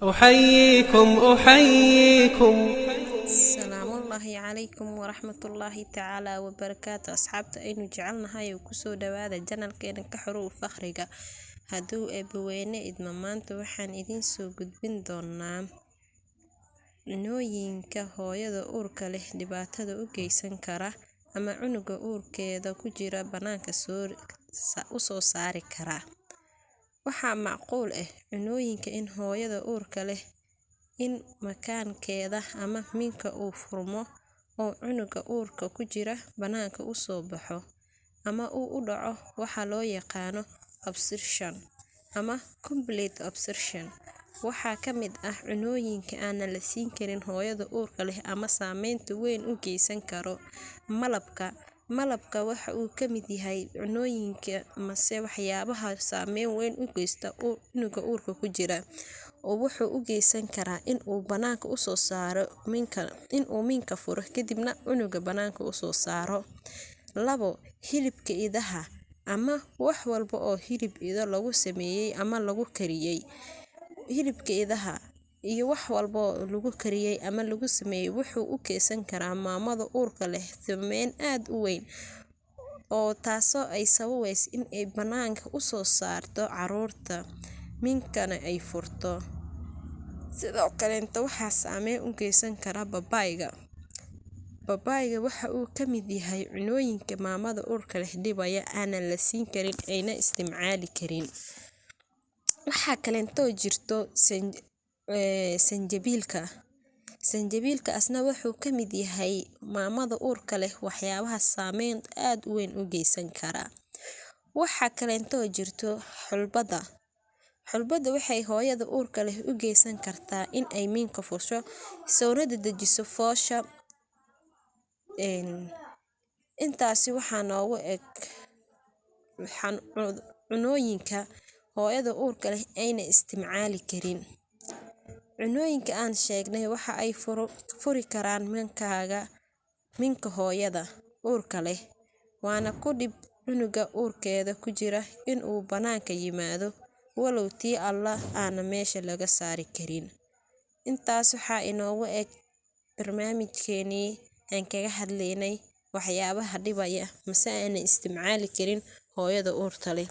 أحييكم أحييكم. Salaamullaahi calaykum waraxmatullaahi tacaala wabarakaatu. Asxaabta aynu jecelnahay oo kusoo dhawaada channelkeena Ka Xorow Faqriga. Hadduu Eebbaweyne idmo, maanta waxaan idiin soo gudbin doonaa cunooyinka hooyada uurka leh dhibaatada u geysan kara ama cunuga uurkeeda ku jira banaanka u soo saari kara. Waxaa macquul ah cunooyinka in hooyada uurka leh in makaankeeda ama minka uu furmo oo cunuga uurka ku jira banaanka u soo baxo ama uu u dhaco waxa loo yaqaano obstruction ama complete obstruction. Waxaa ka mid ah cunooyinka aanan la siin karin hooyada uurka leh ama saameynta weyn u geysan karo malabka. Malabka waxa uu ka mid yahay cunooyinka mase waxyaabaha saameyn weyn u geysta cunuga uurka ku jira, oo wuxuu u geysan karaa in uu banaanka u soo saaro minka, in uu minka furo, kadibna cunuga banaanka u soo saaro. 2, hilibka idaha ama wax walba oo hilib ido lagu sameeyey ama lagu kariyey. Hilibka idaha iyo wax walba oo lagu kariyey ama lagu sameeyey wuxuu u geysan karaa maamada uurka leh saameyn aad u weyn, oo taasoo ay sababayso in ay banaanka u soo saarto caruurta, minkana ay furto. Sidoo kaleento waxaa saameyn u geysan kara babayga. Babayga waxa uu ka mid yahay cunooyinka maamada uurka leh dhibaya, aanan la siin karin, ayna isticmaali karin. Waxaa kaleento jirto sanjabiilka. Sanjabiilka asna wuxuu ka mid yahay maamada uurka leh waxyaabaha saameyn aad u weyn u geysan kara. Waxaa kaleento jirto xulbada. Xulbada waxay hooyada uurka leh u geysan kartaa in ay minka fusho, soona dedejiso foosha. Intaasi waxaa noogu eg cunooyinka hooyada uurka leh ayna isticmaali karin. Cunooyinka aan sheegnay waxa ay furi karaan minkaaga, minka hooyada uurka leh, waana ku dhib cunuga uurkeeda ku jira in uu banaanka yimaado, walow tii Allah aana meesha laga saari karin. Intaas waxaa inoogu eg barnaamijkeenii aan kaga hadlaynay waxyaabaha dhibaya mase aana isticmaali karin hooyada uurka leh.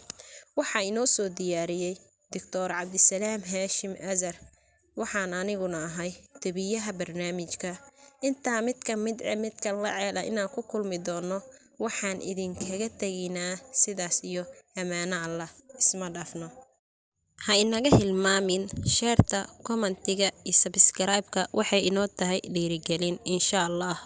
Waxaa inoo soo diyaariyey Doctor Cabdisalaam Haashim Azar, waxaan aniguna ahay tabiyaha barnaamijka. Intaa midka mid midka la ceela inaan ku kulmi doono, waxaan idinkaga teginaa sidaas iyo ammaano Allah. Isma dhaafno. Ha inaga hilmaamin shareta, commentiga iyo subscribe-ka, waxay inoo tahay dhiirigelin insha Allah.